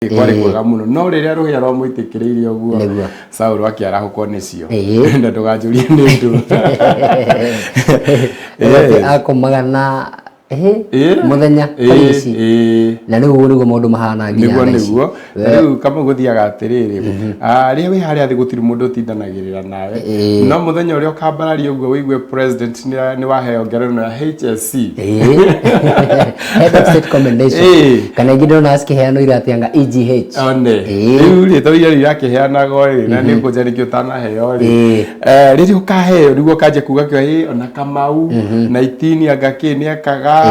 Kwarĩ kwega mũno, no rĩrĩa rũhĩa rwamũitĩkĩrĩirie ũguo, Saũlũ akĩarahũkwo nĩcio. Na ndũganjũrie nĩ ũndũ. Atĩ akomaga na mũthenya ici. Na rĩu ũguo nĩguo maũndũ mahana nginya Nĩguo thaa ici. Nĩguo. Na rĩu kamau gũthiaga atĩrĩrĩ, rĩrĩa wĩ harĩa thĩ gũtirĩ mũndũ ũtindanagĩrĩra nawe, no mũthenya ũrĩa ũkambarario ũguo wĩigue president nĩ waheo ngerenwa ya HSC. Head of State Commendation. Kana ingĩ ndĩrona cikĩheanwo ira atĩ anga EGH. One. Rĩu rĩ, tondũ iria irakĩheanagwo rĩ, na nĩ ũkũnja nĩkĩ ũtanaheo rĩ. Rĩrĩa ũkaheo nĩguo ũkanjia kuga kĩo, ĩ ona Kamau na itini anga kĩ nĩ ekaga,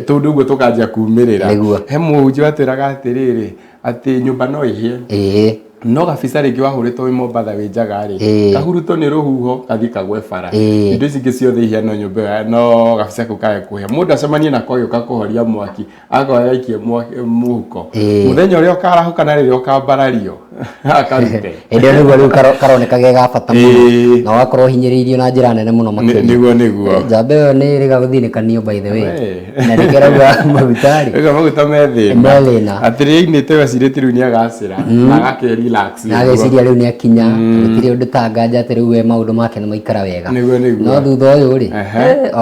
tũndũ ũguo tũkanjia kumĩrĩra. He mũhunjia watwĩraga atĩrĩrĩ, atĩ nyũmba no ĩhĩe, no gabica rĩngĩ wahũrĩtwo wĩ Mombatha wĩ njaga rĩ, kahurutwo nĩ rũhuho gathiĩ kagwe bara. Indo ici ingĩ ciothe ihĩa, no nyũmba ĩyo, no gabica kau kage kũhĩa. Mũndũ acemanie nako agĩũka kũhoria mwaki, akoya gaikie mũhuko. Mũthenya ũrĩa ũkarahũka na rĩrĩa ũkambarario akarute. Hĩndĩ ĩyo nĩguo rĩu karoneka ge ga bata mũno na ũgakorwo ũhinyĩrĩirio na njĩra nene mũno makĩria. Nĩguo. Njamba ĩyo nĩ ĩrĩga gũthinĩkanio, by the way, na nĩkĩo ĩrauga maguta rĩ Rĩu maguta me thĩna. Me thĩna. Atĩ rĩrĩa ainĩte wecirĩtie rĩu nĩ agacĩra na agake relax. Na ageciria rĩu nĩ akinya, gũtirĩ ũndũ ta nganja atĩ rĩu we maũndũ make nĩ maikara wega. Nĩguo. No thutha ũyũ rĩ,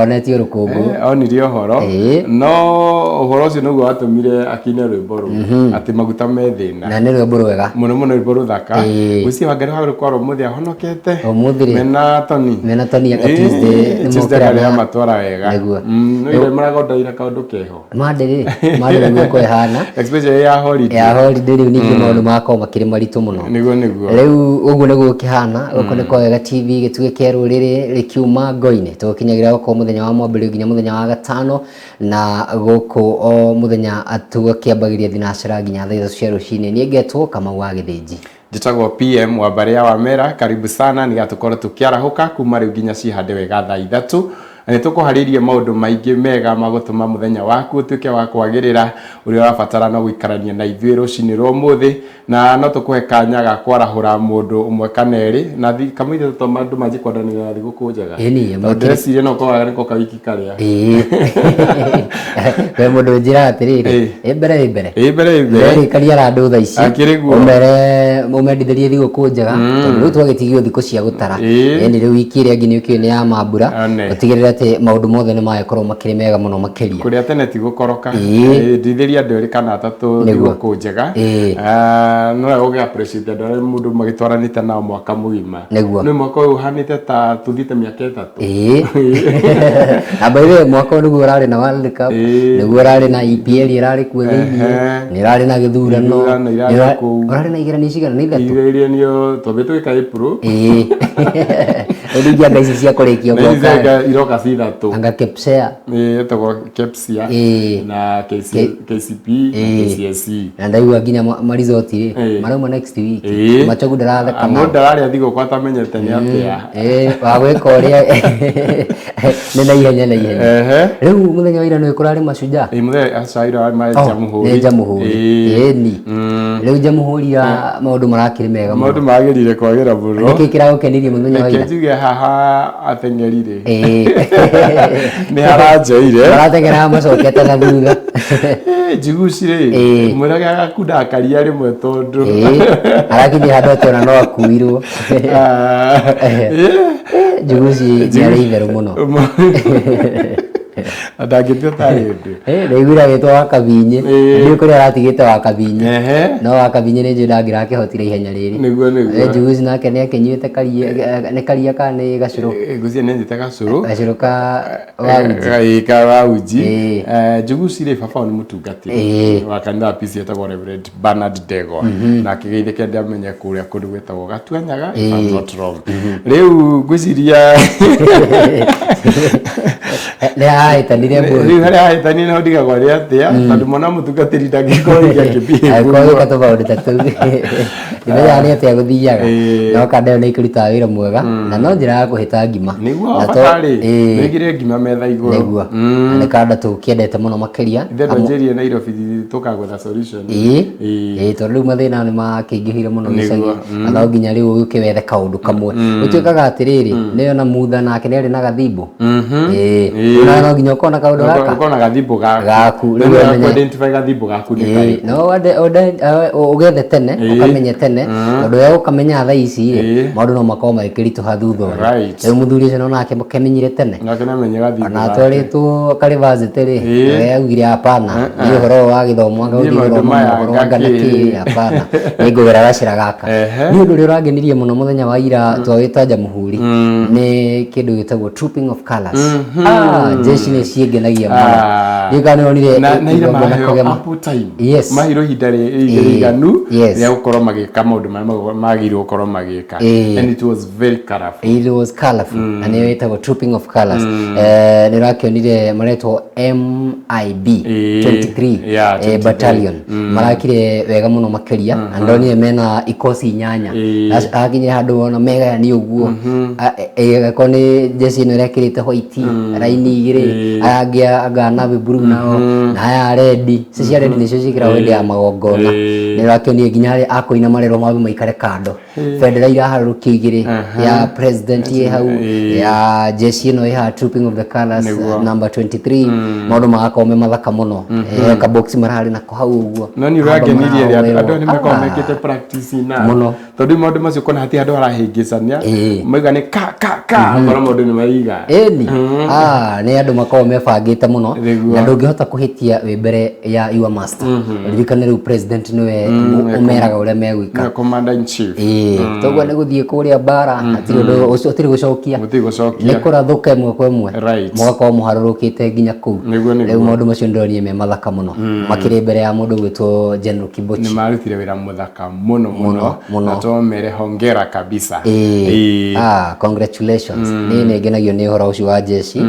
onetio rũkũngũ. Onire ũhoro. No ũhoro ũcio nĩguo watũmire akine rwĩmbo rũu atĩ maguta me thĩna. Na nĩ rwĩmbo rwega. Mũno mũno, rwĩmbo rũthaka. Gwĩciria Wangari wa Rũkwaro ũmũthĩ ahonokete. Ũmũthĩ rĩ, Mena Tony. Mena Tony anga Tuesday nĩ Tuesday mokĩra ngarĩa matwara wega. Nĩguo. No ire maragondoire kaũndũ keho. Monday rĩ, Monday nĩguo ĩkorwo ĩhana Especially ya holiday. Ya holiday. Rĩu ningĩ maũndũ magakorwo makĩrĩ maritũ mũno. Nĩguo. Rĩu ũguo nĩguo gũkĩhana. Gũkũ nĩ kwa Wega TV, gĩtugĩ kĩa rũrĩrĩ rĩkiuma ngo-inĩ. Tũgũkinyagĩra gũkũ mũthenya wa mwambĩrĩrio nginya mũthenya wa gatano, na gũkũ o mũthenya tũgakĩambagĩria thinacara nginya thaa 3 cia rũcinĩ. Niĩ ngetwo Kamau wa Gĩthĩnji. Njĩtagwo PM wa mbarĩ ya Wamera. Karibu sana nĩgetha tũkorwo tũkĩarahũka kuma rĩu nginya cihande wega thaa 3. Na nĩ tũkũharĩirie maũndũ maingĩ mega ma gũtũma mũthenya waku ũtuĩke wa kwagĩrĩra. Ũrĩa ũrabatara no gũikarania na ithuĩ rũcinĩ rwa ũmũthĩ, na no tũkũhe kanya ga kwarahũra mũndũ ũmwe kana erĩ. Na kamũira tũtoma andũ manjie kwandanĩra na thigũkũ njega. Ĩni, Tondũ ndĩreciria no ũkorwo nĩko kawiki karĩa. Kwĩ mũndũ ũnjĩraga atĩrĩrĩ, ĩ mbere ĩ mbere. Ĩ mbere ĩ mbere. Rĩrĩkaria andũ thaa ici. Akĩrĩ guo. Ũmere ũmendithĩrie thigũkũ njega, tondũ rĩu twagĩtigio thikũ cia gũtara. Ĩni rĩu wiki ĩrĩa ĩngĩ nĩ ũkĩũĩ nĩ ya mambura. Ũtigĩrĩre atĩ maũndũ mothe nĩ magĩkorwo makĩrĩ mega mũno makĩria. Kũrĩa tene ti gũkoroka. Ndithĩria andũ erĩ kana atatũ thigũkũ njega. No wega ũgĩ appreciate andũ arĩa mũndũ magĩtwaranĩte nao mwaka mũgima. Nĩ mwaka ũyũ ũhanĩte ta tũthiĩte mĩaka 3. Ĩĩ. Na by the way, mwaka ũyũ nĩguo ũrarĩ na World Cup, nĩguo ũrarĩ na EPL ĩrarĩ kuo thĩiniĩ, nĩ ũrarĩ na gĩthurano, Ithurano irarĩ kũu. Ũrarĩ na igeranio cigana? Nĩ ithatũ? Igeranio twambĩte gwĩka April. Ĩĩ. Rĩu ningĩ anga ici cia kũrĩkia Na ici mwaka. iroka ci ithatũ. Anga KPSEA. Ĩĩ, ĩtagwo KPSEA na KCP na KCSE. Na ndaigua nginya ma result rĩ, marauma next week. Machogu ndaratheka nao. Mũndũ ararĩa thigũkũ atamenyete nĩ atĩa. Wa gwĩka ũrĩa nĩ na ihenya na ihenya. Rĩu mũthenya wa ira nĩ kũrarĩ Mashujaa. Ĩĩ, mũthenya aca ira ma Oh, Jamhuri. nĩ Jamhuri. Ĩni. Rĩu Jamhuri ya maũndũ marakĩrĩ mega mũno. Maũndũ magĩrire kwagĩra mũno. Nĩkĩ kĩragũkenirie mũthenya wa Reke ira? njuge haha ateng'eri rĩ, nĩ haranjoire. Marateng'eraga macokete na thutha. Njiguci rĩ, mwĩrage agakunda karia rĩmwe tondũ Arakinyia handũ atĩ ona no akuirwo. Njiguci nĩ arĩ itherũ mũno. Ndangĩtua tarĩ ũndũ. Ndaiguire agĩtwo wa Kabinyĩ. Ndiũĩ kũrĩa aratigĩte wa Kabinyĩ. No wa Kabinyĩ nĩ njũĩ ndangĩrakĩhotire ihenya rĩrĩ. Nĩguo. Njiguci nake nĩ akĩnyuĩte karia, nĩ karia kana nĩ gacũrũ? Ngwĩciria nĩ anyuĩte gacũrũ. Gacũrũ ka wa uji. Ĩĩ, ka wa uji. Njiguci rĩ, baba wao nĩ mũtungatĩri wa kanitha wa PCEA etagwo Reverend Bernard Ndegwa, na akĩgeithĩke ndĩamenye kũrĩa kũndũ gwĩtagwo Gatuanyaga, if I'm not wrong. Rĩu ngwĩciria Nĩ ahĩtanire mbũri. Rĩu harĩa ahĩtanire nĩho ndigagwo nĩ atĩa, tondũ mwana wa mũtungatĩri ndangĩkorwo rĩngĩ akĩbehave Angĩkorwo ũguo. gwĩka tũmaũndũ ta tũu. Ndimenyaga nĩ atĩa gũthiaga. Ĩĩ. No kanda ĩyo nĩ ĩkĩrutaga wĩra mwega na no njĩra ya kũhĩta ngima. Nĩguo Na to- batarĩ Ĩĩ, nĩigire ngima metha igũrũ. Nĩguo. Na nĩ kanda tũkĩendete mũno makĩria. Ithe ndwanjĩrie Nairobi tũkagwetha solution. Ĩĩ. Ĩĩ. Ĩĩ, tondũ rĩu mathĩna nĩ makĩingĩhire mũno Nĩguo, gĩcagi na no nginya rĩu ũke wethe kaũndũ kamwe. Gũtuĩkaga atĩrĩrĩ, nĩyo na mutha nake nĩarĩ na gathimbo. Ĩĩ. Ĩĩ. Na no nginya ũkorwo na kaũndũ gaka. Ũkorwo na gathimbo gaku. Gaku, Rĩu rĩu nĩ ũmenye- identify gathimbo gaku nĩ Ĩĩ, karĩkũ. no ũgethe tene Ĩĩ. ũkamenye tene tondũ we ũkamenya thaa ici rĩ Ĩĩ. maũndũ no makorwo magĩkĩritũha thutha ũyũ. Right. Rĩu mũthuri ũcio no nake kemenyire tene Nake nĩamenye gathimbo ona gake. atwarĩtwo karĩbacĩtĩ rĩ Ĩĩ. we augire hapana niĩ ũhoro ũyũ wa gĩthomo anga Niĩ gũthiĩ maũndũ gũthoma maya ũhoro anga na ngakĩ. kĩ hapana nĩ ngũgera gacĩra gaka. Ehe. Nĩ ũndũ ũrĩa ũrangenirie mũno mũthenya wa ira twawĩta Jamhuri nĩ kĩndũ gĩtagwo trooping of colours. Ah, jeshi nĩ ciĩngenagia mũno. Ah. Ndiũĩ kana nĩwonire Na ira igongona maheo kũgema. ample time. Yes. Maheirwo ihinda Ĩĩ. rĩiganu Yes. rĩa gũkorwo magĩka maũndũ marĩa magĩrĩirwo gũkorwo magĩka. Ĩĩ. And it was very colorful. It was colorful na nĩyo ĩtagwo trooping of colours. Nĩ ũrakĩonire maretwo MIB Ĩĩ. 23 Yeah, 23. battalion marakire wega mũno makĩria na ndonire mena ikosi inyanya. Ĩĩ. Akinyire handũ wona megayani ũguo. Akorwo nĩ jeci ĩno ĩrekĩrĩte white raini igĩrĩ, Ĩĩ. aya angĩ anga navy blue nao na aya red. Ici cia red nĩcio ciĩkĩragwo hĩndĩ ya magongona. Ĩĩ. Nĩ ũrakĩonire nginya arĩa a kũina marerwo mambe maikare kando. Bendera iraharũrũkio igĩrĩ, ya president ĩ hau, Ĩĩ. ya jeshi ĩno ĩ haha trooping of the colours Nĩguo. number 23. Maũndũ magakorwo me mathaka mũno. Kabox mararĩ nako hau ũguo. No nĩ Amba ũrangenirie rĩ marahoerwo. andũ nĩ makoragwo Ah. mekĩte practice na Mũno. tondũ maũndũ macio kona hatirĩ handũ harahĩngĩcania Ĩĩ. mauga nĩ ka ka ka ũkona maũndũ nĩ maiga. Ĩni. Ah, nĩ andũ makoragwo mebangĩte mũno Nĩguo. na ndũngĩhota kũhĩtia wĩ mbere ya your master. Ririkane rĩu president nĩwe ũmeraga ũrĩa megwĩka. Nĩwe commander in chief. Ĩĩ, toguo nĩ gũthiĩ kũrĩa mbara hatirĩ ũndũ ũcio hatirĩ gũcokia. Gũtirĩ gũcokia. Nĩ kũrathũka ĩmwe kwa ĩmwe. Right. Mũgakorwo mũharũrũkĩte nginya kũu. Nĩguo, nĩguo. Rĩu maũndũ macio ndĩronire me mathaka mũno. Makĩrĩ mbere ya mũndũ ũgwĩtwo General Kibochi. Nĩ marutire wĩra mũthaka mũno mũno mũno. Na tũmere hongera kabisa. Ĩĩ. Ĩĩ. Ah, congratulations. Niĩ nĩ ngenagio nĩ ũhoro ũcio wa jeshi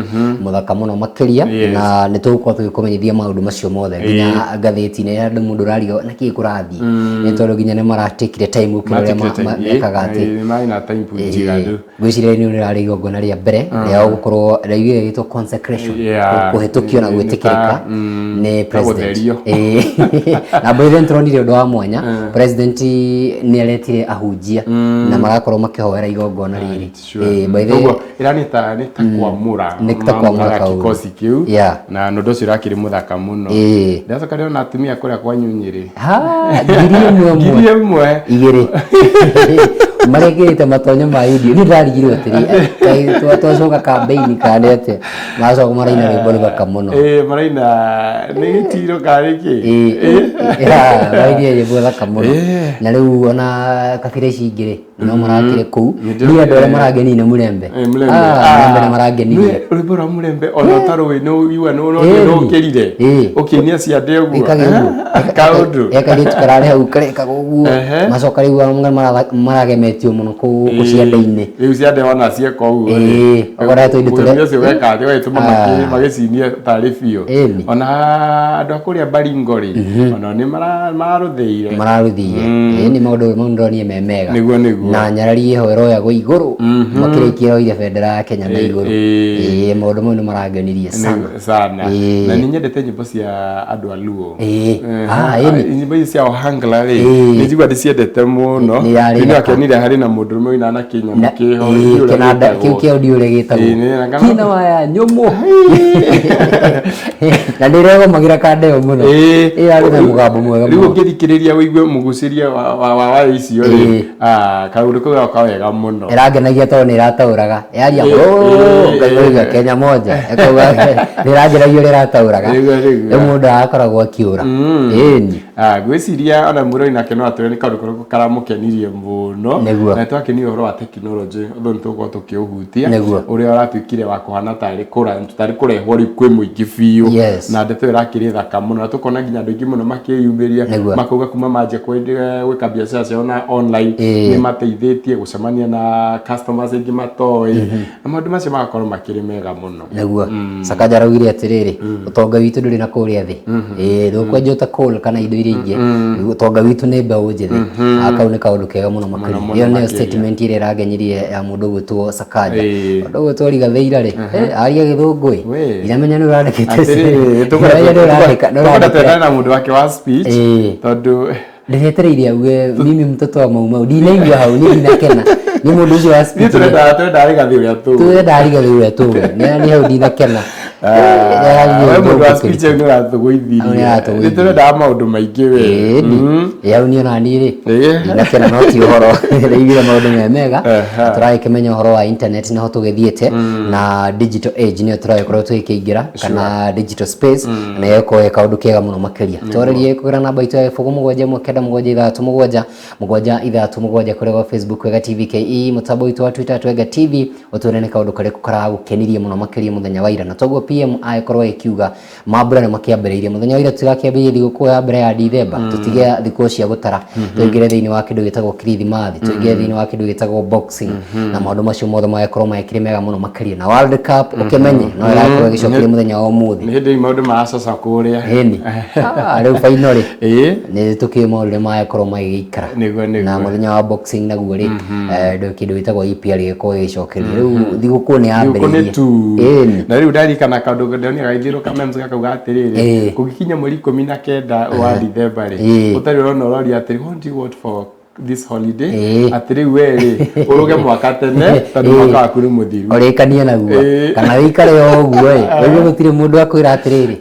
mũthaka mũno makĩria. Yes. Na nĩ tũgũkorwo tũgĩkũmenyithia maũndũ macio mothe nginya ngathĩti-inĩ andũ mũndũ ũrariga na kĩĩ kũrathiĩ nĩ tondũ nginya nĩ maratekire time gũkĩra ũrĩa Matekire time. mekaga atĩ. Ĩĩ, marĩ na time njiganu. Ngwĩciria rĩu rĩrarĩ igongona rĩa mbere rĩa gũkorwo rĩaugire rĩtwo consecration. Yeah. Kũhĩtũkio na Nĩ ta, gwĩtĩkĩrĩka nĩ ta president. gũtherio. Ĩĩ. Na by the way nĩtũronire ũndũ wa mwanya, president nĩ aretire ahunjia na marakorwo makĩhoera igongona rĩrĩ. Sure. Ĩĩ, by the way, Koguo ĩra nĩ ta nĩ ta kwamũra Nĩ ta kwamũra mamũraga kaũndũ. kikosi kĩu Yeah. na ũndũ ũcio ũrakĩrĩ mũthaka mũno. Ĩĩ. Ndacoka ndĩrona atumia kũrĩa kwa Nyunyĩrĩ. Ha, 1000 1000. Igĩrĩ marekĩrĩte matonyo ma irio. Niĩ ndarigirwo atĩrĩ, kaĩ twacoka kambeini kana nĩ atĩa? Maracoka maraina rwĩmbo rũthaka mũno. Ĩĩ, maraina nĩ gĩtiro kana nĩ kĩ? Ĩĩ, yeah, marainire rwĩmbo rũthaka mũno. Ĩĩ. Na rĩu ona kabira ici ingĩ rĩ, no marakĩrĩ kũu. Nĩ Niĩ andũ arĩa marangenirie nĩ Mũrembe. Ĩĩ, Mũrembe. Ah, Mũrembe nĩ marangenirie. Nĩ rwĩmbo rwa Mũrembe ona ũtarũĩ nĩ ũigua nĩ Ĩĩ. ũkĩrire. Ĩĩ. Ũkĩinia ciande ũguo. Ĩkage ũguo. Kaũndũ. He kairĩtu kararĩ hau karekaga ũguo. Ehe. Macoka rĩu amwe maragemetio mũno kũu ciande-inĩ. Rĩu ciande ona cieka ũguo rĩ. Ĩĩ, ũkoretwo indo tũre- Mũrĩmi ũcio weka atĩ ũgagĩtũma Ah. magĩcinie tarĩ biũ. Ĩni. Ona andũ a kũrĩa Baringo rĩ, ona nĩ mararũthĩire. Mararũthĩire. Ĩĩ nĩ maũndũ mau ndĩronire me mega. Nĩguo, nĩguo. Na nyarari ĩho ĩroyagwo igũrũ. Makĩrĩkia ĩroire bendera ya Kenya na igũrũ. Ĩĩ. Ĩĩ, maũndũ mau nĩ marangenirie sana. Nĩguo, sana. Ĩĩ. Na nĩ nyendete nyĩmbo cia andũ a Luo. Ĩĩ. Ah, ĩni. Nyĩmbo ici cia Ohangla rĩ, Ĩĩ. nĩ njigua ndĩciendete mũno. Nĩ yarĩ Nĩ thaka. ndakĩonire harĩ na mũndũrũme ũinaga na kĩnyamũ Na- kĩho. ĩĩ, ndiũĩ ũrĩa kĩnanda gĩtagwo. kĩu kĩa audio ũrĩa gĩtagwo. Ĩĩ, nĩ- na kana- Kina waya nyũmũ. Na ndĩregomagĩra kanda ĩyo mũno. Ĩĩ. Ĩyo yarĩ na mũgambo mwega Rĩu mũno. ũngĩthikĩrĩria ũigue mũgucĩrie wa waya icio rĩ, Ĩĩ. ah, kaũndũ kau gagoka wega mũno. Ĩrangenagia tondũ nĩ ĩrataũraga. Yaria Ĩĩ, "Oh," ĩĩ, ngaigua ĩĩ. Kenya moja. Ĩkauga nĩ ĩrangenagia ũrĩa ĩrataũraga. Nĩguo, nĩguo. Rĩu mũndũ agakoragwo akĩũra. Ĩni. Ah, ngwĩciria ona mũrori nake no atwĩre nĩ kaũndũ karĩkũ karamũkenirie mũno. Nĩguo. Na twakenirio ũhoro wa tekinoronjĩ ũndũ nĩ tũgũkorwo tũkĩũhutia. Nĩguo. Ũrĩa ũratuĩkire wa kũhana tarĩ tarĩ kũrehwo rĩu kwĩ mũingĩ biũ. Yes. Na ndeto ĩyo ĩrakĩrĩ thaka mũno na tũkona nginya andũ aingĩ mũno makĩyumĩria Nĩguo. makauga kuma manjia gwĩka biacara ciao na online Ĩĩ. nĩ mateithĩtie gũcemania na customers aingĩ matoĩ na maũndũ macio magakorwo makĩrĩ mega mũno. Nĩguo. Sakaja araugire atĩrĩrĩ, ũtonga witũ ndũrĩ na kũrĩa thĩ. Ĩĩ, ndũkwenjwo ta coal kana indo iria ingĩ, ũtonga witũ nĩ mbeũ njĩthĩ. Kau nĩ kaũndũ kega mũno makĩria. Mũno Ĩyo nĩyo makĩria. statement ĩrĩa ĩrangenyirie ya mũndũ ũgwĩtwo Sakaja. Mũndũ ũgwĩtwo Rigathĩ ira rĩ, aria gĩthũngũ ĩ, We. ndiramenya nĩ ũrandĩkĩte Atĩrĩrĩ, ndiramenya nĩ ũrandĩka nĩ tũkwenda ũrandĩkĩra. twendane na mũndũ wake wa speech tondũ Ndĩretereire auge mimi mtoto wa Mau Mau, ndinaigua hau niĩ ndinakena nĩ mũndũ ũcio wa niĩ speech. tũrenda Rigathĩ ũrĩa tũĩ. Tũrenda Rigathĩ ũrĩa tũĩ, nĩ hau ndinakena. We mũndũ wa speech nĩ ũratũgũithirie. Nĩ ũratũgũithirie. Nĩ tũrendaga maũndũ maingĩ we. Ĩni hau niĩ ona niĩ rĩ ndinakena, no ti ũhoro, ndĩiguire maũndũ me mega. Tũragĩkĩmenya ũhoro wa internet nĩho tũgĩthiĩte na digital age nĩyo tũragĩkorwo tũgĩkĩingĩra kana digital space, na ĩgĩkorwo ĩ kaũndũ kega mũno makĩria. Twarĩrie kũgerera namba itũ ya 0719767776 kũrĩa gwa Facebook Wega TV KE, mũtambo witũ wa Twitter at Wega TV, ũtwĩre nĩ kaũndũ karĩkũ karagũkenirie mũno makĩria mũthenya wa ira. Na toguo PM agĩkorwo agĩkiuga mambura nĩ makĩambĩrĩirie mũthenya wa ira, tũtirakĩambĩrĩria thigũkũ ya mbere ya Dithemba, tũtige thikũ cia gũtara, tũingĩre thĩinĩ wa kĩndũ gĩtagwo Kirithimathi, tũingĩre thĩinĩ wa kĩndũ gĩtagwo boxing, na maũndũ macio mothe magĩkorwo magĩkĩrĩ mega mũno makĩria. Na World Cup ũkĩmenye no ĩrakorwo ĩgĩcokeria mũthenya wa ũmũthĩ. Nĩ hĩndĩ maũndũ maracoca kũrĩa. Ĩni rĩu final rĩ, nĩ tũkĩũĩ maũndũ ũrĩa magĩkorwo magĩgĩikara. Nĩguo. Na mũthenya wa boxing naguo rĩ, kĩndũ gĩtagwo EPL gĩgĩkorwo gĩgĩcokeria rĩu thigũkũ nĩ Thigũkũ nĩ yambĩrĩirie. tu. Ĩni. Na rĩu ndarikana kaũndũ ndonire gagĩthiũrũka memes gakauga atĩrĩrĩ, kũngĩkinya mweri 19 wa Dithemba rĩ, ũtarĩ ũrona ũroria atĩrĩ, "What do you want for this holiday?" Atĩ rĩu we rĩ, ũrũge mwaka tene tondũ mwaka waku nĩ mũthiru. Ũrĩkanie naguo kana wĩikare o ũguo ĩ, ũigue gũtirĩ mũndũ akwĩra atĩrĩrĩ,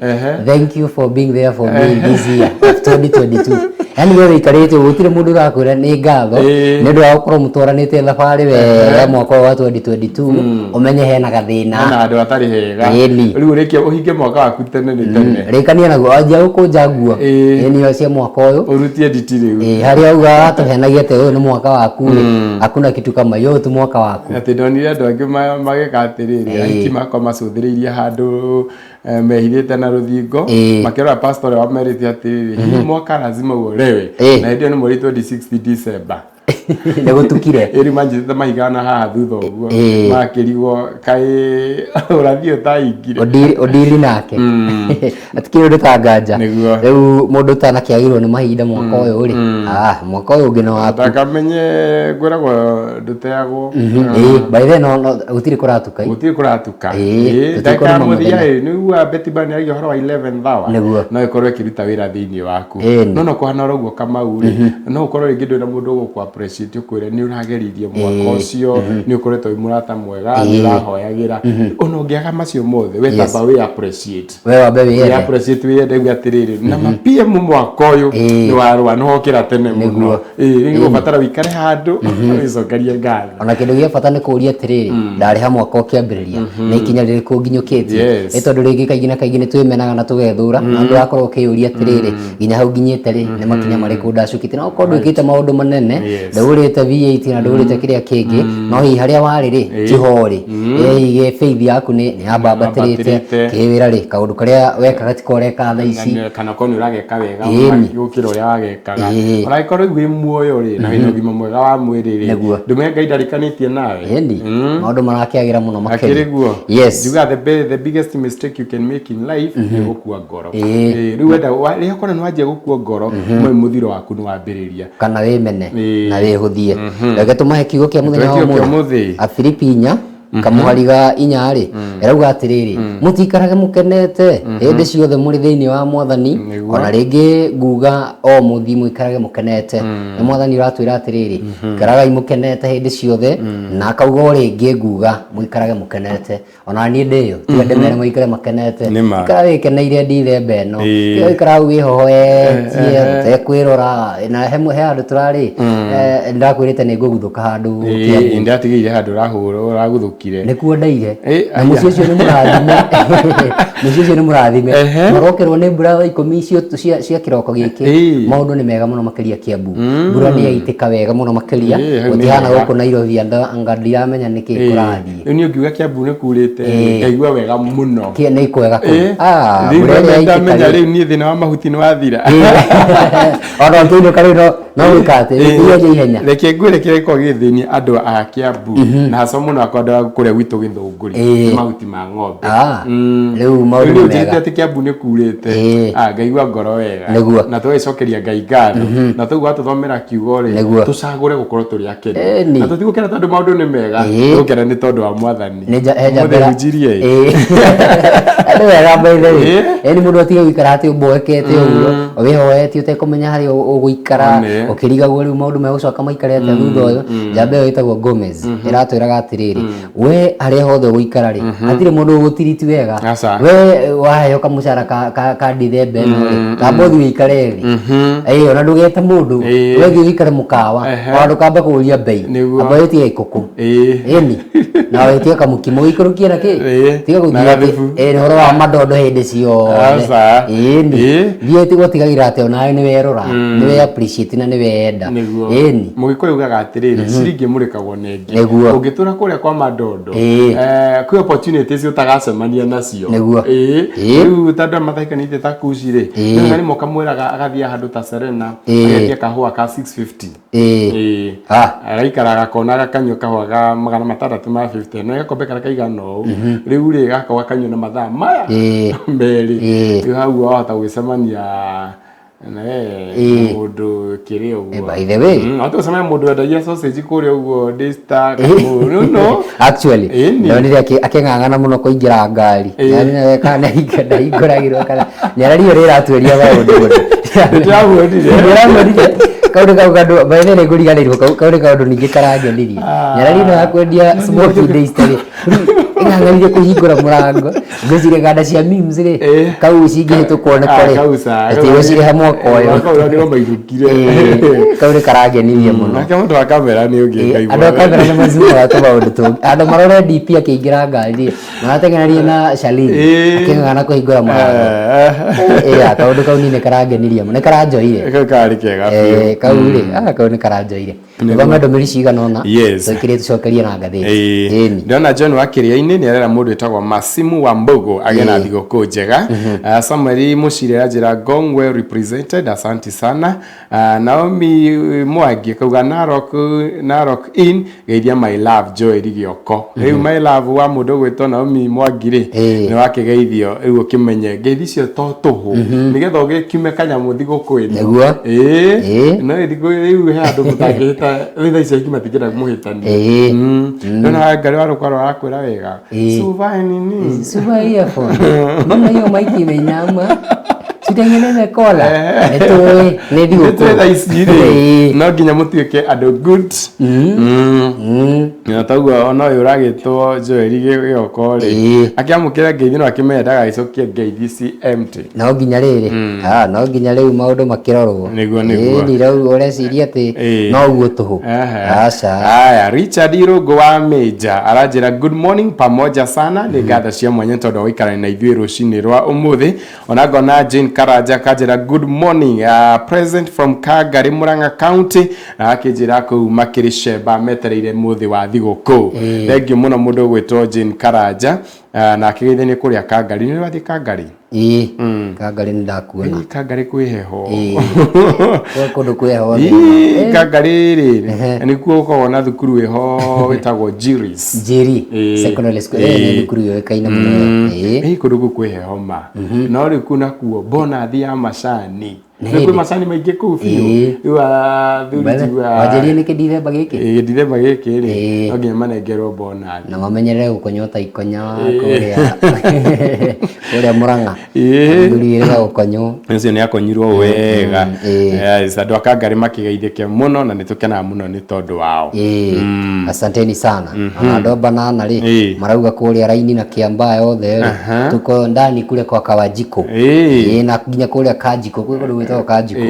"Thank you for being there for me this year of 2022." Yani we wĩikarĩte ũguo gũtirĩ mũndũ ũrakwĩra nĩ ngatho nĩ ũndũ wa gũkorwo mũtwaranĩte thabarĩ wega mwaka ũyũ wa 2022, ũmenye hena gathĩna. Hena handũ hatarĩ hega. Ĩni. Rĩu ũrĩkie ũhinge mwaka waku tene nĩ tene. Rĩkania naguo, anjia gũkũnja nguo ĩni cia mwaka ũyũ. Ũrutie nditi rĩu. Harĩa uga tũhenagia atĩ ũyũ nĩ mwaka waku rĩ, hakuna kitu kama hiyo, ũyũ ti mwaka waku. Atĩ ndonire andũ angĩ magĩka atĩrĩrĩ, ahiki makwa macũthĩrĩirie handũ mehithĩte na rũthingo, makĩrora pastor ũrĩa wamerĩte atĩrĩrĩ, "Hii mwaka lazima uolewe." Na hĩndĩ ĩyo nĩ mweri 26 December. Nĩ gũtukire. Ĩrĩ manjĩtĩte mahiga na haha thutha ũguo, makĩrigwo kaĩ ũrathi ũtaingire. Ũndiri nake atikĩrĩ ũndũ ta nganja. Nĩguo. Rĩu mũndũ ũtanakĩagĩrwo nĩ mahinda mwaka ũyũ rĩ, mwaka ũyũ ũngĩ nĩ waku. Ndakamenye ngwĩragwo ndũteagwo. By the way, no gũtirĩ kũratuka. Gũtirĩ kũratuka. Tũtikũrĩma Ndagĩka ya mũthia mũthenya. ĩ, nĩguo Betty Byrne aragia ũhoro wa 11th hour. Nĩguo. No ĩkorwo ĩkĩruta wĩra thĩinĩ waku. No kũhana oro ũguo Kamau rĩ, no ũkorwo rĩngĩ ndũrĩ na mũndũ ũgũkũ appreciate ũkwĩre nĩ ũrageririe mwaka ũcio, nĩ ũkoretwo wĩ mũrata mwega, nĩ ũrahoyagĩra. Ona ũngĩaga macio mothe, we tamba wĩ appreciate. We wambe Wĩ wĩyende. appreciate, wĩyende uge atĩrĩrĩ, na ma PM mwaka ũyũ nĩ warũa, nĩ wokĩra tene mũno. Nĩguo. Rĩu nĩ ũgũbatara wĩikare handũ wĩcokerie ngatho. Ona kĩndũ gĩa bata nĩ kũũria atĩrĩrĩ, ndarĩ ha mwaka ũkĩambĩrĩria, nĩ ikinya rĩrĩkũ nginyũkĩtie? Nĩ tondũ rĩngĩ kaingĩ na kaingĩ nĩ twĩmenaga na tũgethũra, na andũ ũrakorwo ũkĩyũria atĩrĩrĩ, nginya hau nginyĩte rĩ, nĩ makinya marĩkũ ndacukĩte? Na okorwo ndwĩkĩte maũndũ manene, ndũgũrĩte V8 na ndũgũrĩte kĩrĩa kĩngĩ, no hihi harĩa warĩ rĩ, tiho ũrĩ. Hihi faith yaku nĩ yambambatĩrĩte, kĩwĩra rĩ, kaũndũ karĩa wekaga tiko ũreka thaa ici. Kana korwo nĩ ũrageka wega gũkĩra ũrĩa wagekaga. Ona angĩkorwo rĩu wĩ muoyo rĩ, na wĩna ũgima mwega wa mwĩrĩ rĩ, Nĩguo. ndũmenye Ngai ndarĩkanĩtie nawe. Ĩni maũndũ marakĩagĩra mũno makĩria. Akĩrĩ guo. Yes. Njugaga the biggest mistake you can make in life nĩ gũkua ngoro. Rĩu wenda rĩrĩa ũkona nĩ wanjia gũkua ngoro, moĩ mũthiro waku nĩ wambĩrĩria. Kana wĩmene na wĩhũthie. Reke tũmahe kiugo kĩa mũthenya wa Tũhe kiugo kĩa ũmũthĩ. ũmũthĩ. Afilipi 4:4 rĩ, ĩrauga atĩrĩrĩ, mũtiikarage mũkenete hĩndĩ ciothe mũrĩ thĩinĩ wa Mwathani. Ona rĩngĩ nguga o mũthiĩ mũikarage mũkenete. Nĩ Mwathani ũratwĩra atĩrĩrĩ, ikaragai mũkenete hĩndĩ ciothe, na akauga o rĩngĩ nguga mũikarage mũkenete. Ona niĩ ndĩyo tiga ndĩmere maikare makenete. Nĩma. Ikara wĩkeneire Dithemba ĩno, tiga gũikara hau wĩhohoetie ũtekwĩrora. Na he handũ tũrarĩ, ndakwĩrĩte nĩ ngũguthũka handũ Kiambu. Ndatigĩire handũ ũrahũra ũraguthũkire. Nĩkuo ndaire. Na mũciĩ ũcio nĩ mũrathime. Mũciĩ ũcio nĩ mũrathime. Marokerwo nĩ mbura thaa 10 icio cia kĩroko gĩkĩ. Maũndũ nĩ mega mũno makĩria Kiambu. Mbura nĩ yaitĩka wega mũno makĩria. Hau nĩ Gũtihana hega. gũkũ Nairobi anga ndiramenya nĩkĩ kũrathiĩ. Rĩu niĩ ũngiuga Kiambu nĩ kurĩte, ngaigua wega mũno. Nĩ kwega kũu. Rĩu Mbura ĩrĩa yaitĩka ndamenya rĩ. rĩu niĩ thĩna wa mahuti nĩ wathira. Ona ũkĩinũka rĩu no gwĩka atĩ ihenya ihenya. Reke ngwĩre kĩrĩa gĩkoragwo gĩgĩthĩnia andũ a Kiambu na hasa mũno akwa andũ a kũrĩa gwitũ Gĩthũngũri nĩ mahuti ma ng'ombe. Ah, rĩu maũndũ Rĩu nĩ njĩrĩte mega. atĩ Kiambu nĩ kurĩte. Ah, ngaigua ngoro wega. Nĩguo. Na tũgagĩcokeria Ngai ngatho. Na tũguo atũthomera kiugo rĩ, Nĩguo. tũcagũre gũkorwo tũrĩ akenu. Ĩni. Na tũtigũkena tondũ maũndũ nĩ mega, tũgũkena nĩ tondũ wa Mwathani. Nĩ he Ũmũthĩ njambĩra hunjirie ĩ. Ĩĩ. Nĩ wega by the way. Ĩni mũndũ atige gũikara atĩ ũmboekete ũguo wĩhoetie ũtekũmenya harĩa ũgũikara One. ũkĩrigagwo rĩu maũndũ megũcoka maikare atĩa thutha ũyũ. Njamba ĩyo ĩtagwo Gomez ĩratwĩraga atĩrĩrĩ, we harĩa hothe ũgũikara rĩ, hatirĩ mũndũ ũgũtiriti wega. Aca. We waheo kamũcara ka Dithemba ĩno rĩ, kamba ũthiĩ ũikare thĩ. Ĩĩ, ona ndũgete mũndũ, we thiĩ ũikare mũkawa, ona ndũkambe kũũria mbei. Nĩguo. Amba wĩtie gĩkũkũ. Ĩni. Na wĩtie kamũkimo ũikũrũkie na kĩ? Tiga Na gũthiĩ atĩ gathubu. ĩĩ, ũhoro wa mandondo hĩndĩ ciothe. Aca. Ĩni. Thiĩ ũtigagĩrĩra atĩ onawe nĩ werora, nĩ we appreciate na nĩ weyenda. Nĩguo. Ĩni. Mũgĩkũyũ ugaga atĩrĩrĩ, ciringi ĩmũrĩkagwo nĩ ĩngĩ. Nĩguo. Ũngĩtũra kũrĩa kwa mandondo, kwĩ opportunities ũtagacemania nacio. Nĩguo. Rĩu ta andũ aya mataikanĩtie ta Kuci rĩ, rĩu rĩmwe ũkamwĩraga agathiĩ handũ ta Serena, agetia kahũa ka 650. Agaikara agakona gakanyua kahũa ga 650 na gakombe karĩa kaigana ũũ. Rĩu rĩ gaka gakanyua na mathaa maya merĩ. Rĩu hau wahota gwĩcemania na mũndũ kĩrĩa ũguo. By the way. Wahota gũcemania mũndũ wendagia sausage kũrĩa ũguo Daystar kana mũndũ, no. Actually, ndonire akĩng'ang'ana mũno kũingĩra ngari. Ndamenyaga kana ndahingũragĩrwo kana nyarari ĩyo nĩ ĩratuĩria maũndũ mũno. Nĩndĩramuonire. Nĩndĩramuonire. Kau nĩ kau kandũ by the way nĩngũriganĩirwo kau nĩ kaũndũ ningĩ karangenirie. Nyarari ĩno ya kwendia smoky Daystar rĩ, ĩng'ang'anire kũhingũra mũrango. Ngwĩciria nganda cia memes rĩ, kau cingĩhĩtũkwo nĩko rĩ, Kau ca. tũtigũcirĩha mwaka ũyũ. Mwaka ũyũ nĩo mairũkire. Kau nĩ karangenirie mũno. Nake mũndũ wa kamera nĩ ũngĩ Ngai Andũ a kamera nĩ mazumaga tũmaũndũ tũngĩ. Andũ marore DP akĩingĩra ngari rĩ, marateng'erania na Charlene akĩng'ang'ana kũhingũra mũrango. Yeah, kaũndũ kau niĩ nĩ karangenirie mũno, nĩ karanjoire. Kau karĩ kega biũ. Kau rĩ, kau nĩ karanjoire. Tũthome ndũmĩrĩri cigana ũna tũkĩrĩ tũcokerie na ngathĩti. Ĩni. Ndĩrona John wa Kĩrĩa-inĩ nĩ arera mũndũ wĩtagwo Masimu wa Mbogo agĩe na thigũkũ njega. Samuel Mũcire anjĩra Ngong well represented, asanti sana. Naomi Mwangi akauga Narok, Narok Inn geithia my love Joel Gĩoko. Rĩu my love wa mũndũ ũgwĩtwo Naomi Mwangi rĩ nĩ wakĩgeithio rĩu ũkĩmenye ngeithi icio to tũhũ nĩgetha ũgĩkiume kanyamũ thigũkũ ĩno. Nĩguo. No thikũ rĩu he andũ mũtangĩhĩta rĩu thaa ici aingĩ matingĩenda mũhĩtanie. Ndona Ngarĩ wa Rũkwaro arakwĩra wega. Suvae nini? Suva earphone. Mbona hiyo mic imeinama? Tutengeneze kola. Nĩtũĩ nĩ thigũkũ. Nĩtũĩ thaa ici rĩ no nginya mũtuĩke andũ good. Na toguo ona ũyũ ũragĩtwo Joel Gĩoko rĩ akĩamũkĩra ngeithi no akĩmenye ndagagĩcokia ngeithi ci empty. No nginya rĩrĩ, no nginya rĩu maũndũ makĩrorwo. Nĩguo, nĩguo. Ĩni rĩu ũreciria atĩ no ũguo tũhũ. Aca. Haya, Richard Irũngũ wa Mĩnja aranjĩra good morning pamoja sana, nĩ ngatho cia mwanya tondũ wa gũikarania na ithuĩ rũcinĩ rwa ũmũthĩ. Ona ngona Jane Karanja akanjĩra good morning, present from Kangari Murang'a County, na akĩnjĩra kũu makĩrĩ cemba metereire mũthĩ wa thigũkũ. Thengiũ mũno mũndũ ũgwĩtwo Jane Karanja, na akĩgeithania kũrĩa Kangari. Nĩ ũrathiĩ Kangari? Ĩĩ, Kangari nĩ ndakuona. Ĩĩ, Kangari kwĩ heho. Ĩĩ. Gwĩ kũndũ kwĩ heho thĩ. Ĩĩ, Kangari rĩ, nĩkuo gũkoragwo na thukuru ĩho ĩtagwo Jiris. Njeri Secondary School. Nĩ thukuru yũĩkaine mũno ĩyo. Ĩĩ, kũndũ kũu kwĩ heho ma. No rĩu kũu nakuo bonathi ya macani. Nĩ Nĩ kwĩ hĩndĩ. macani maingĩ kũu biũ. Rĩu athuri njiguaga Wanjĩrie nĩkĩ Dithemba gĩkĩ? Ĩĩ, Dithemba gĩkĩ rĩ, no nginya manengerwo bonathi. Na mamenyerere gũkonywo ta ikonya kũrĩa kũrĩa Mũrang'a. Athuri ĩrĩga gũkonywo. Ũcio nĩ akonyirwo wega. Yes, andũ a Kangarĩ makĩgeithĩke mũno na nĩ tũkenaga mũno nĩ tondũ wao. Asanteni sana. Ona andũ a Banana rĩ, marauga kũrĩa raini na Kiambaa yothe rĩ, tuko ndani kule kwa Kawajiko. Na nginya kũrĩa Kanjiko, kwĩ kũndũ gwĩtagwo Kanjiko.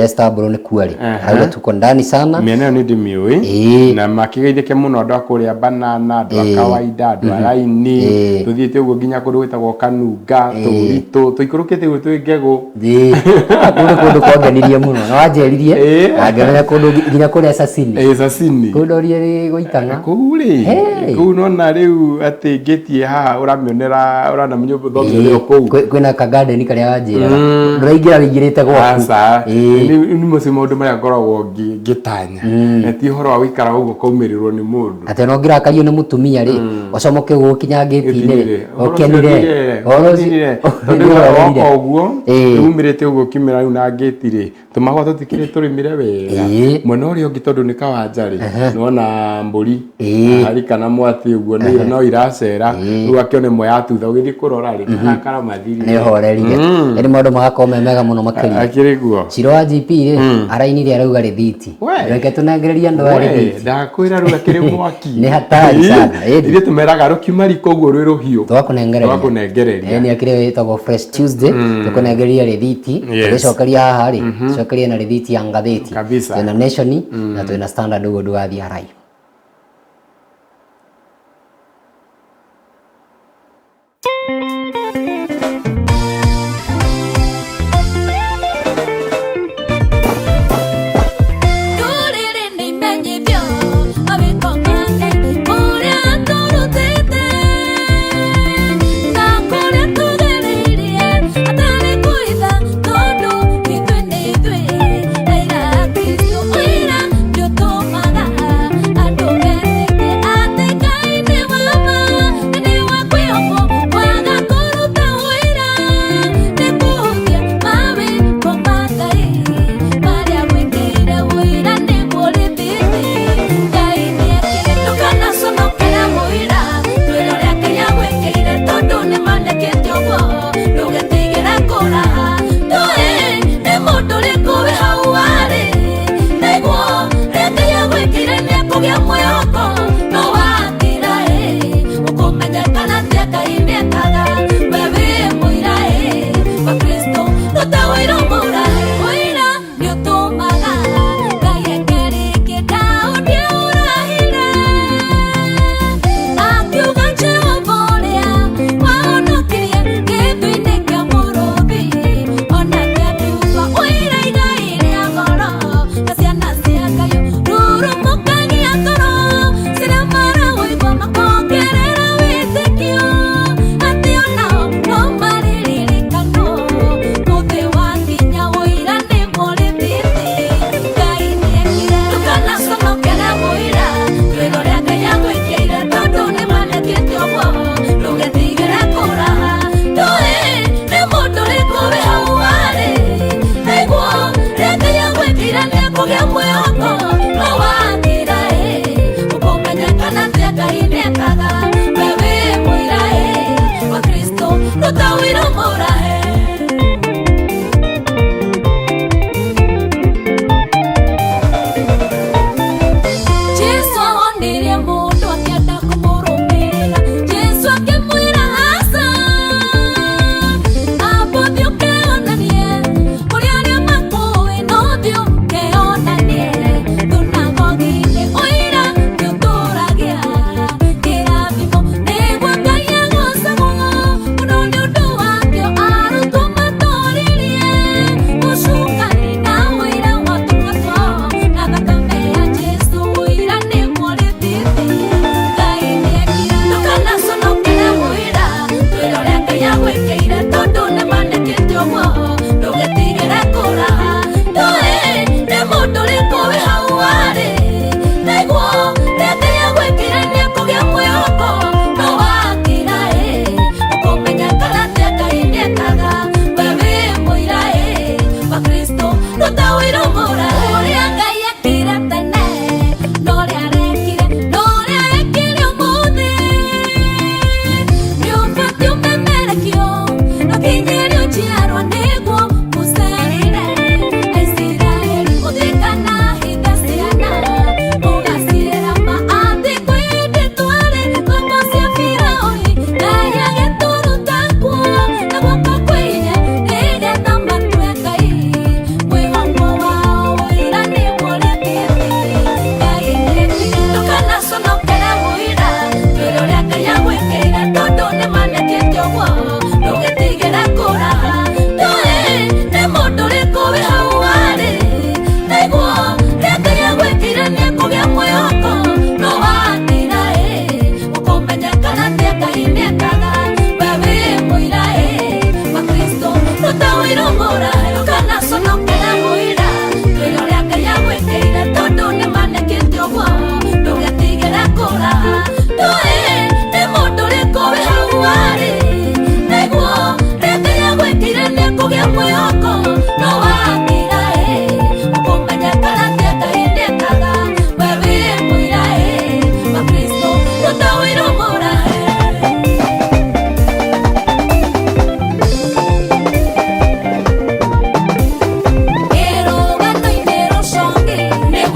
Esther Mbũrũ nĩ kuo arĩ. Arauga tuko ndani sana. Mĩena ĩyo nĩ ndĩmĩũĩ na makĩgeithĩke mũno andũ a kũrĩa Banana, andũ a kawaida, andũ a raini, tũthiĩte ũguo nginya kũndũ gwĩtagwo Kanunga, Tũritũ, tũikũrũkĩte ũguo twĩ Ngegũ. Kũu nĩ kũndũ kwangenirie mũno na wanjĩririe na ngĩmenya kũndũ nginya kũrĩa Sasini. Sasini. Kũu ndorire rĩ gũitang'a. Kũu rĩ, kũu nona rĩu atĩ ngĩtie haha ũramĩonera ũranamenya thomio ĩrĩ o kũu. Kwĩna ka garden karĩa wanjĩraga. Ndũraingĩra wĩingĩrĩte gwaku. Aca. Ĩĩ. Nĩ macio maũndũ marĩa ngoragwo ngĩtanya. Na ti ũhoro wa gũikara ũguo ũkaumĩrĩrwo nĩ mũndũ. Atĩ ona ũngĩrakario nĩ mũtumia rĩ, ũcomoke ũguo ũkinya ngĩti-inĩ rĩ, ũkenire. Ũhoro ũcio tondũ nĩũhorerire. woka ũguo Ĩĩ. umĩrĩte ũguo ũkiumĩra rĩu na ngĩti rĩ, tũmahũa tũtikĩrĩ tũrĩmĩre wega. Ĩĩ. Mwena ũrĩa ũngĩ tondũ nĩ kawanja rĩ, nĩwona mbũri Ĩĩ. hari kana mwatĩ ũguo no iracera, rĩu akĩona ĩmwe yatutha ũgĩthiĩ kũrora rĩ, karakara mathirire. Nĩ ũhorerire. Ĩni maũndũ magakorwo me mega mũno makĩria. Akĩrĩ guo. Ciro wa GP rĩ, arainire arauga rĩthiti. We. Reke tũnengererie andũ aya rĩthiti. Ndakwĩra rĩu akĩrĩ mwaki. Nĩ hatari sana, ĩni. Ithuĩ tũmeraga rũkiuma riko ũguo rwĩ rũhiũ. Twakũnengereria. Twakũnengereria. Nĩ akĩrĩ wĩtagwo Fresh Tuesday, tũkũnengereria rĩthiti. Yes. Tũgĩcokeria haha rĩ, tũcokerie na rĩthiti ya ngathĩti. Kabisa. Twĩna Nation na twĩna Standard ũguo ndũgathiĩ haraihu. Ndũrĩrĩ nĩimenyithio mawĩko make ũrĩa atũrutĩte na kũrĩa tũgereirie atarĩ kwĩhitha tondũ ithuĩ nĩ ithuĩ aira a Kristũ. Ũira nĩũtũmaga andũ metĩkie atĩ Ngai nĩ wa ma na nĩ wa kwĩhokwo. Kwaga kũruta ũira nĩ kũhũthia mawĩko ma Ngai marĩa gwĩkĩire. Ũira nĩguo rĩthiti Ngai nĩekĩre. Ndũkanaconokere mũira, twĩre ũrĩa Ngai agwĩkĩire tondũ nĩmanĩkĩte ũguo, ndũgetigĩre kũraha. Ndũĩ nĩ mũndũ ũrĩkũ wĩ hau warĩ nĩguo ũrĩa Ngai agwĩkĩire nĩekũgĩa mwĩhoko no wakira ĩ ũkũmenyekana atĩa Ngai nĩekaga. We wĩ mũira ĩ wa Kristũ, ruta ũira ũmũrahe. Ũira nĩũtũmaga Ngai eke rĩngĩ. Daudi aũrahire akiuga Jehova ũrĩa wahonokirie gĩthũinĩ kĩa mũrũthi, onake akiuga ũira igai rĩa goro na ciana cia Ngai rurumũkagia ngoro ciria maraũigua makongerera wĩtĩkio atĩ onao no marĩririkanwo mũthĩ wakinya. Ũira nĩguo rĩthiti Ngai nĩekire. Ndũkanaconokere mũira, twĩre ũrĩa Ngai agwĩkĩire tondũ nĩmanĩkĩte ũguo, ndũgetigĩre kũraha. Ndũĩ nĩ mũndũ ũrĩkũ wĩ hau warĩ nĩguo ũrĩa Ngai agwĩkĩire nĩekũgĩa mwĩhoko no wakira ĩ ũkũmenyekana atĩa Ngai nĩekaga. We wĩ mũira ĩ wa Kristũ, ruta ũira ũmũrahe. Jesu onirie mũndũ akĩenda kũmũrũmĩrĩra, Jesu akĩmwĩra aca, amba ũthiĩ ũkeonanie kũrĩ arĩa makũĩ, no ũthiĩ ũkeonanie.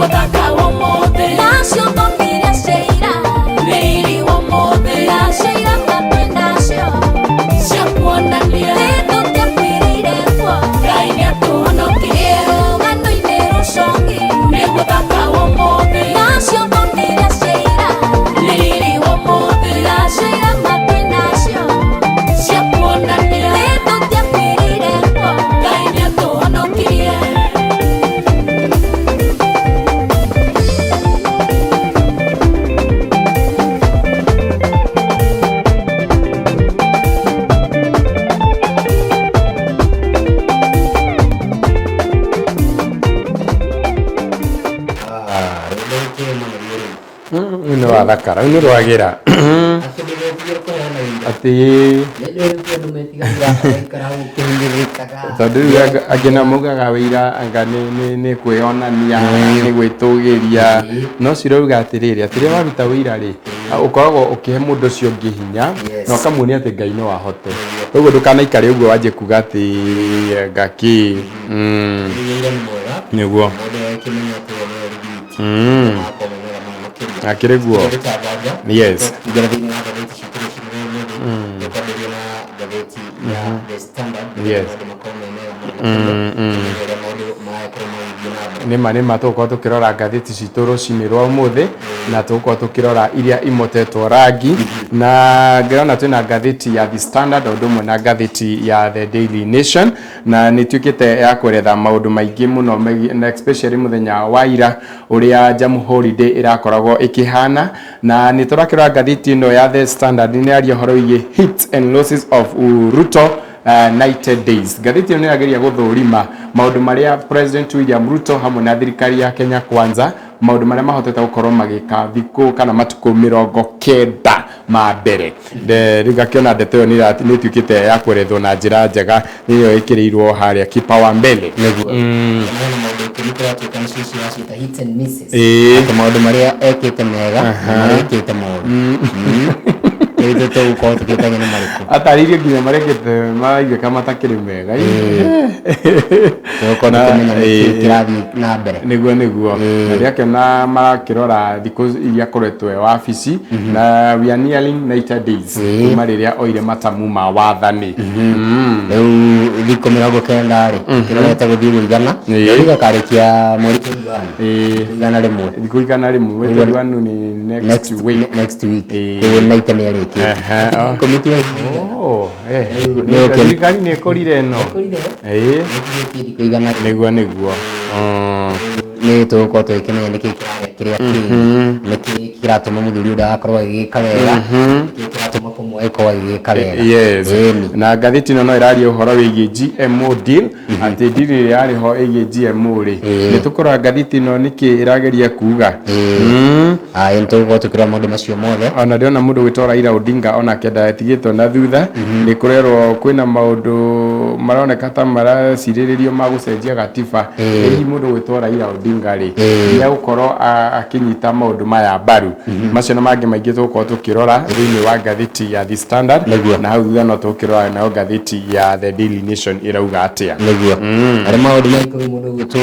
Nĩguo thaka wa ũmũthĩ. Nacio thoni iria cia ira. Nĩ riri wa ũmũthĩ. Nacio irama twĩ nacio. Cia kuonania. Thĩ tũtiakuĩrĩire kuo. Ngai nĩatũhonokirie. Rũgano-inĩ rũcongi. Nĩguo thaka wa ũmũthĩ. Nacio thoni iria cia ira. Nĩ riri wa ũmũthĩ. Nacio irama twĩ nacio. Cia kuonania. Thĩ tũtiakuĩrĩire kuo. Ngai nĩatũhonokirie. Ah, rwĩmbo rũkĩrĩ mũno rĩu. Rĩu nĩ wathakara, rĩu nĩ rwagĩra. Acio ndũgetigĩre kũheana wĩira. Atĩ Nĩ njũĩ rĩu kwĩ andũ metigagĩra magaikara hau ũkĩhinyĩrĩrĩkaga. Tondũ rĩu angĩ nao maugaga wĩira anga nĩ kwĩyonania, nĩ gwĩtũgĩria. No cirauga atĩrĩrĩ, atĩ rĩrĩa waruta wĩira rĩ, ũkoragwo ũkĩhe mũndũ ũcio ũngĩ hinya na ũkamuonia atĩ Ngai no ahote. Koguo ndũkanaikare ũguo wanjie kuga atĩ anga kĩ. Rĩu wĩira nĩ mwega. Nĩguo. Mũndũ agakĩmenya atĩ we nĩwe rĩthiti. Magakorwo me mega mũno makĩria. Akĩrĩ guo. Tũtirĩ tanganja. Yes. Tũingĩre thĩinĩ wa ngathĩti citũ rũcinĩ rwa ũmũthĩ. Tũkwambĩrĩria na ngathĩti ya The Standard. Yes. Maũndũ makorwo me mega mũno makĩria. Tũmenye ũrĩa maũndũ maragĩkorwo magĩthiĩ na mbere. Nĩma nĩma tũgũkorwo tũkĩrora ngathĩti citũ rũcinĩ rwa ũmũthĩ na tũgũkorwo tũkĩrora iria imotetwo rangi na ngĩrona twĩna ngathĩti ya The Standard o ũndũ ũmwe na ngathĩti ya The Daily Nation na nĩ ituĩkĩte ya kweretha maũndũ maingĩ mũno megiĩ- na especially mũthenya wa ira ũrĩa Jamhuri Day ĩrakoragwo ĩkĩhana na nĩ tũrakĩrora ngathĩti ĩno ya The Standard nĩ yaria ũhoro wĩgiĩ hits and losses of Ruto 90 days. Ngathĩti ĩno nĩ ĩrageria gũthũrima maũndũ marĩa President William Ruto hamwe na thirikari ya Kenya Kwanza maũndũ marĩa mahotete gũkorwo magĩka thikũ kana matukũ 90 ma mbere. Rĩu ngakĩona ndeto ĩyo nĩ ĩtuĩkĩte ya kwerethwo na njĩra njega nĩyo ĩkĩrĩirwo harĩa kipawa mbele. Nĩguo. Hena maũndũ ikũmi kũratuĩka nĩcio ciraciĩta hits and misses. Ĩĩ. Atĩ maũndũ marĩa ekĩte mega na marĩa ekĩte moru. Rĩu tũgũkorwo tũkĩtanya nĩ marĩkũ. Atarĩirie nginya marekĩte maraiguĩka matakĩrĩ mega. Tũgũkorwo tũkĩmenya nĩkĩĩ kĩrathiĩ na mbere. Nĩguo nĩguo. Na ndĩrakĩona marakĩrora thikũ iria akoretwo e wabici na we are nearing 90 days kuma rĩrĩa oire matamu ma wathani. Rĩu thikũ 90 rĩ, kĩrorete gũthiĩ gũigana. Rĩu gakarĩkia mweri 21. 100. Thikũ 100, 21 nĩ next week. Next week. Rĩu 90 nĩ arĩkĩtie. Ikũmi ti Oh, thirikari nĩ ĩkũrire ĩno. Ĩĩ. Thikũ 100. Nĩguo nĩguo. Nĩ tũgũkorwo tũgĩkĩmenya nĩkĩĩ kĩrarĩa kĩrĩa kĩngĩ, nĩkĩĩ kĩratũma mũthuri ũyũ ndagakorwo agĩgĩka wega, nĩkĩĩ kĩratũma kũmwe agĩkorwo agĩgĩka wega. Yes. Ĩni. Na ngathĩti ĩno no ĩraria ũhoro wĩgiĩ GMO deal, atĩ deal ĩrĩa yarĩ ho ĩgiĩ GMO rĩ, nĩ tũkũrora ngathĩti ĩno nĩkĩ ĩrageria kuga. Aya nĩ tũgũkorwo tũkĩrora maũndũ macio mothe. Ona ndĩrona mũndũ gwĩtwo Raila Odinga onake ndatigĩtwo na thutha. Nĩ kũrerwo kwĩna maũndũ maroneka ta maracirĩrĩrio ma gũcenjia gatiba. Hihi mũndũ gwĩtwo Raila Odinga rĩ, nĩ egũkorwo akĩnyita maũndũ maya mbaru. Macio na mangĩ maingĩ tũgũkorwo tũkĩrora thĩinĩ wa ngathĩti ya The Standard. Nĩguo. Na hau thutha no tũkĩrora nayo ngathĩti ya The Daily Nation ĩrauga atĩa. Nĩguo. Arĩa maũndũ ma ikũmi mũndũ ũgwĩtwo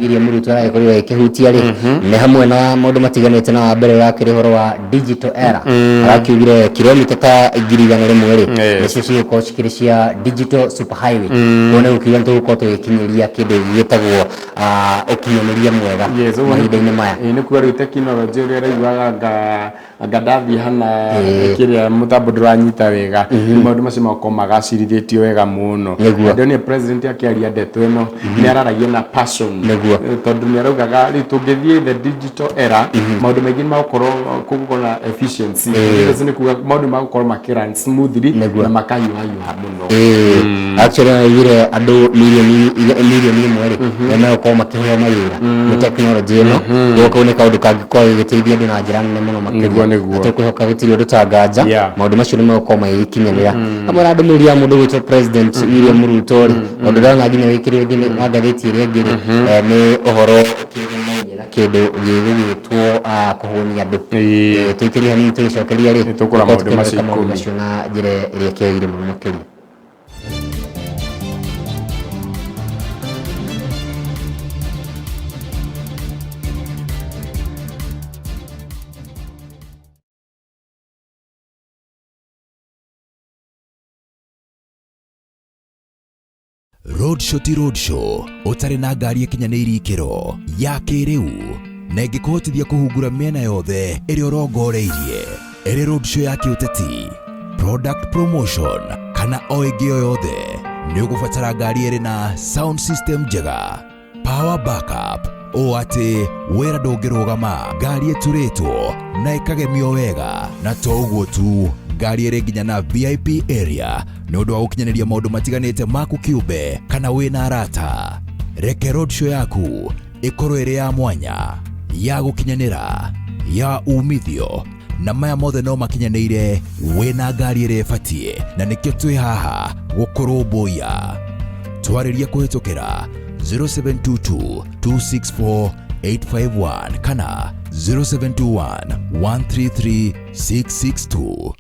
William Ruto aragĩkorirwo agĩkĩhutia rĩ, nĩ hamwe na maũndũ matiganĩte, na wa mbere ũrakĩrĩ ũhoro wa digital era. Arakiugire kilomita ta 100,000 rĩ, nĩcio cigũkorwo cikĩrĩ cia digital super highway. Koguo nĩ gũkiuga nĩ tũgũkorwo tũgĩkinyĩria kĩndũ gĩtagwo ũkinyanĩria mwega Yes, ũguo nĩ- mahinda-inĩ maya. Ĩĩ, nĩ kuga rĩu tekinoronjĩ ũrĩa ũraiguaga anga ndathiĩ hana kĩrĩa mũtambo ndũranyita wega, rĩu maũndũ macio magakorwo magacirithĩtio wega mũno. Nĩguo. Na ndĩronire president akĩaria ndeto ĩno nĩ araragia na passion. Nĩguo. Tondũ nĩ araugaga rĩu tũngĩthiĩ the digital era, maũndũ maingĩ nĩ magũkorwo kũgũkorwo na efficiency. Efficiency nĩ kuga maũndũ magũkorwo makĩ run smoothly Nĩguo. na makahiũhahiũha mũno. Actually araugire andũ 1 million rĩ, nĩ megũkorwo makĩheo mawĩra nĩ tekinoronjĩ ĩno. Koguo kau nĩ kaũndũ kangĩkorwo gagĩteithia andũ na njĩra nene mũno makĩria. Nĩguo, nĩguo. Na tũkwĩhoka gũtirĩ ũndũ ta nganja maũndũ macio nĩ megũkorwo magĩgĩkinyanĩra. Hamwe na ndũmĩrĩri ya mũndũ ũgwĩtwo President William Ruto rĩ, ũndũ ndĩrona nginya wĩkĩrĩrwo thĩinĩ wa ngathĩti ĩrĩa ĩngĩ rĩ, nĩ ũhoro ũkĩgĩmainie na kĩndũ gĩgũgĩtwo kũhũnia andũ. Tũikĩrie hanini tũgĩcokeria rĩ, Nĩ tũkũrora tũkorwo maũndũ macio tũkĩmũrĩka maũndũ ikũmi. macio na njĩra ĩrĩa ĩkĩagĩrĩire mũno makĩria. Roadshow ti roadshow ũtarĩ na ngari ĩkinyanĩirie ikĩro ya kĩrĩu na ĩngĩkũhotithia kũhungura mĩena yothe ĩrĩa ũrongoreirie, ĩrĩ roadshow ya kĩũteti, product promotion kana o ĩngĩ o yothe, nĩ ũgũbatara ngari ĩrĩ na sound system njega, power backup, ũũ atĩ wĩra ndũngĩrũgama, ngari ĩturĩtwo na ĩkagemio wega, na to ũguo tu, ngari ĩrĩ nginya na VIP area nĩ ũndũ wa gũkinyanĩria maũndũ matiganĩte maku kĩũmbe kana wĩna arata. Reke roadshow yaku ĩkorwo ĩrĩ ya mwanya, ya gũkinyanĩra, ya umithio, na maya mothe no makinyanĩire wĩna ngari ĩrĩa ĩbatiĩ, na nĩkĩo twĩ haha gũkũrũmbũiya. Twarĩrie kũhĩtũkĩra 0722 264 851 kana 0721 133 662.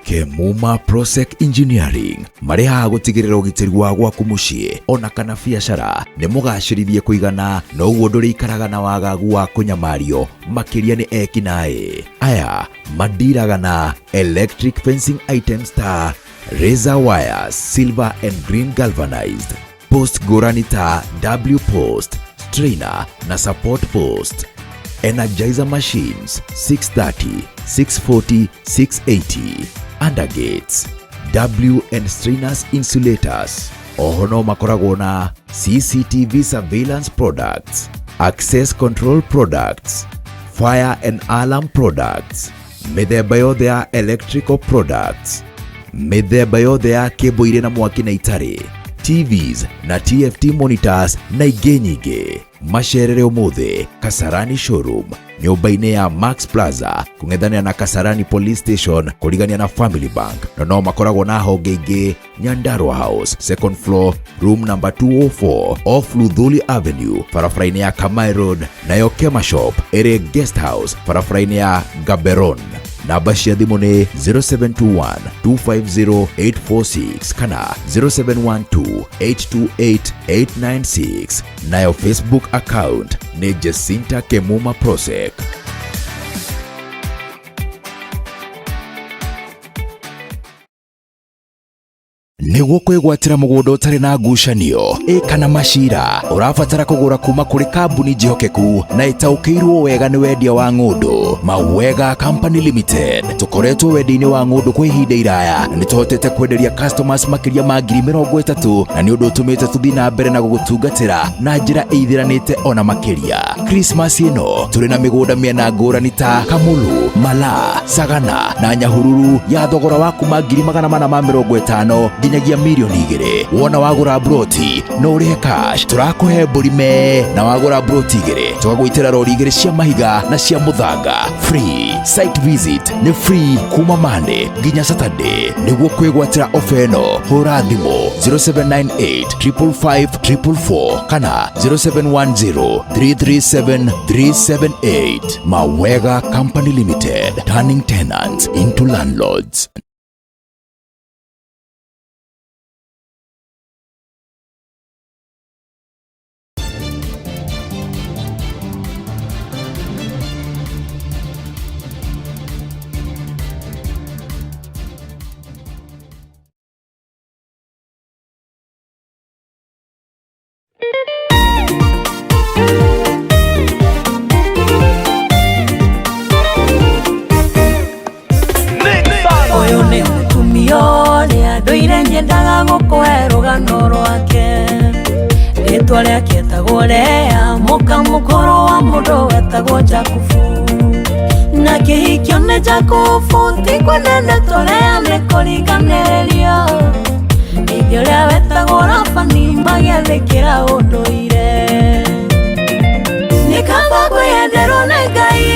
Kemuma Prosec Engineering marĩ haha gũtigĩrĩra ũgitĩri wa gwaku mũciĩ ona kana biacara nĩ mũgacĩrithie kũigana, na ũguo ndũrĩikaraga na wagagu wa kũnyamario makĩria nĩ ekinaĩ. Aya mandiraga na electric fencing items ta razor wires, silver and green galvanized, post ngũrani ta W post, strainer na support post, energizer machines 630, 640, 680, undergates, W and strainers insulators. Oho no makoragwo na CCTV surveillance products, access control products, fire and alarm products, mĩthemba yothe ya electrical products, mĩthemba yothe ya kĩmbo irĩ na mwaki na itarĩ, TVs na TFT monitors na ingĩ nyingĩ. Macerere ũmũthĩ Kasarani showroom nyũmba-inĩ ya Max Plaza kũng'ethanĩra na Kasarani Police Station kũrigania na Family Bank, na no makoragwo na honge ingĩ Nyandarua House, second floor, room number 204 off Luthuli Avenue, barabara-inĩ ya Kamai Road, nayo Kema Shop ĩrĩ Guest House barabara-inĩ ya Gaberone. Namba cia thimũ nĩ 0721 250 846 kana 0712 828 896, nayo Facebook account nĩ Jacinta Kemuma Prosec. Nĩguo kwĩgwatĩra mũgũnda ũtarĩ na ngucanio ĩ kana macira, ũrabatara kũgũra kuma kũrĩ kambuni njĩhokeku na ĩtaũkĩirwo wega nĩ wendia wa ng'ũndũ. Mawega Company Limited tũkoretwo wendia-inĩ wa ng'ũndũ kwa ihinda iraya na nĩ tũhotete kwenderia customers makĩria ma 30,000, na nĩ ũndũ ũtũmĩte tũthiĩ na mbere na gũgũtungatĩra na njĩra ĩithĩranĩte ona makĩria. Christmas ĩno tũrĩ na mĩgũnda mĩena ngũrani ta Kamulu, Malaa, Sagana na Nyahururu ya thogora wa kuma 450,000 nginyagia 2 mirioni. Wona wagũra broti no ũrĩhe cash, tũrakũhe mbũri me, na wagũra broti igĩrĩ tũgagũitĩra rori igĩrĩ cia mahiga na cia mũthanga free. Site visit nĩ free kuma Monday nginya Saturday. Nĩguo kwĩgwatĩra ofa ĩno, hũra thimũ 0798 555 444 kana 0710 337 378. Mawega Company Limited, turning tenants into landlords. Ũyũ nĩ mũtumia ũrĩa ndũire nyendaga gũkũhe rũgano rwake. Rĩtwa rĩake etagwo Lea, mũka mũkũrũ wa mũndũ wetagwo Jakubu. Na kĩhikio nĩ Jakubu ti kwenene tũrĩa nĩ kũringanĩrĩrio. Ningĩ ũrĩa wetagwo Labani magĩathĩkĩra ũndũire. Nĩ kaba kwĩyenderwo nĩ Ngai,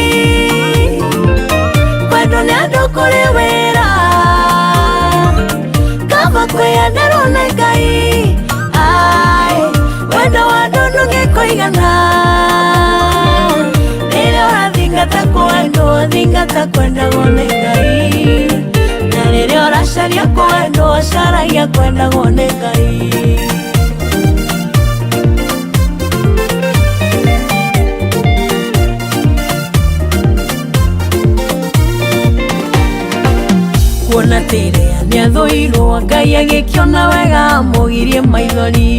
kwendwo nĩ andũ kũrĩ wĩra. Kaba kwĩyenderwo nĩ Ngai, ai, wendo wa andũ ndũngĩkũigana. Rĩrĩa ũrathingata kwendwo, thingata kwendagwo nĩ Ngai, na rĩrĩa ũracaria kwendwo, caragia kwendagwo nĩ Ngai. Kuona tĩrĩa Nĩathũirwo Ngai agĩkĩona wega amũgirie maithori,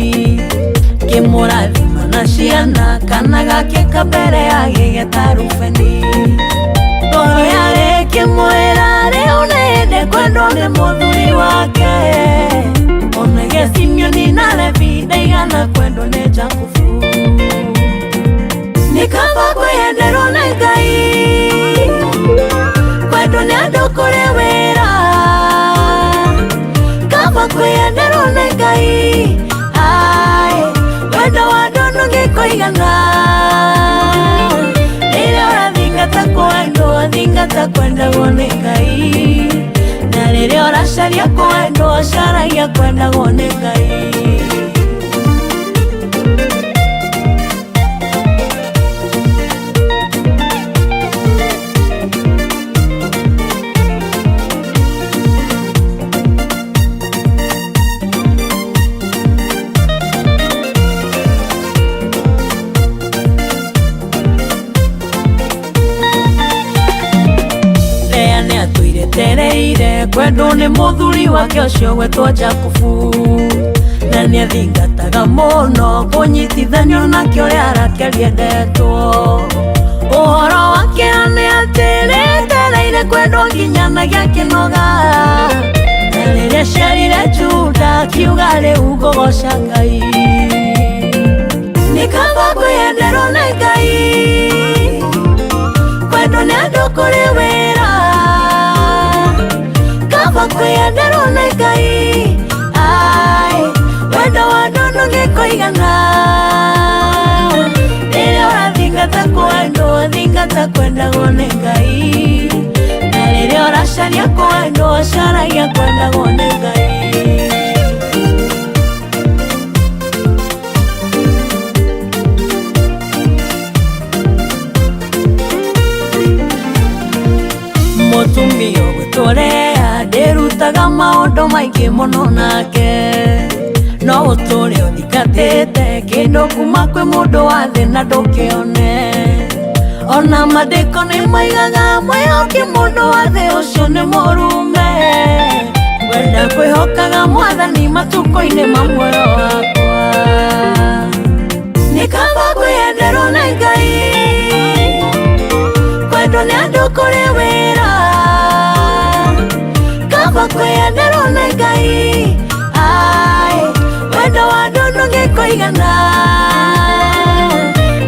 kĩmũrathima na ciana kana gake kambere agĩgeta Rubeni. Ngoro yarĩ ĩkĩmwĩra rĩu nĩndĩ kwendwo nĩ mũthuri wake, onage Simeoni na Levi ndaigana kwendwo nĩ Jakubu. Nĩ kaba kwĩyenderwo nĩ Ngai, kwendwo nĩ andũ kũrĩ wĩra, kaba kwĩyenderwo nĩ Ngai, ai wendo wa andũ ndũngĩkũigana. Rĩrĩa ũrathingata kwendwo, thingata kwendagwo nĩ Ngai, na rĩrĩa ũracaria kwendwo, caragia kwendagwo nĩ Ngai. Lea nĩatũire tereire kwendwo nĩ mũthuri wake ũcio gwetwo Jakubu, na nĩathingataga mũno kũnyitithanio nake ũrĩa Rakeli endetwo. Ũhoro wake nĩ atĩ nĩetereire kwendwo nginya na gĩakĩnoga, na rĩrĩa aciarire Juda akiuga rĩu ngũgoca Ngai. Nĩ kaba kwĩyenderwo nĩ Ngai, kwendwo nĩ andũ kũrĩ wĩra, kaba kwĩyenderwo nĩ Ngai, ai wendo wa andũ ndũngĩkũigana. Rĩrĩa ũrathingata kwendwo, thingata kwendagwo nĩ Ngai, na rĩrĩa ũracaria kwendwo, caragia kwendagwo nĩ Ngai. Mũtumia ũgwĩtwo Lea ndĩrutaga maũndũ maingĩ mũno nake, no ũtũre ũthingatĩte kĩndũ kuma kwĩ mũndũ wa thĩ na ndũkĩone. Ona mandĩko nĩ maigaga mwĩhoke mũndũ wa thĩ ũcio nĩ mũrume, wenda kwĩhokaga Mwathani matukũ-inĩ ma muoyo wakwa. Nĩ kaba kwĩyenderwo nĩ Ngai, kwendwo nĩ andũ kũrĩ wĩra, kaba kwĩyenderwo nĩ Ngai, ai wendo wa andũ ndũngĩkũigana.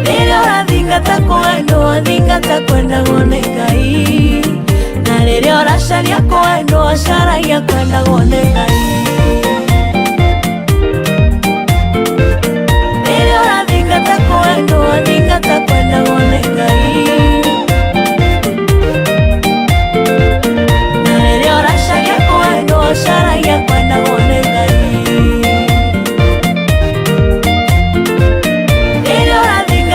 Rĩrĩa ũrathingata kwendwo, thingata kwendagwo nĩ Ngai, na rĩrĩa ũracaria kwendwo, caragia kwendagwo nĩ Ngai.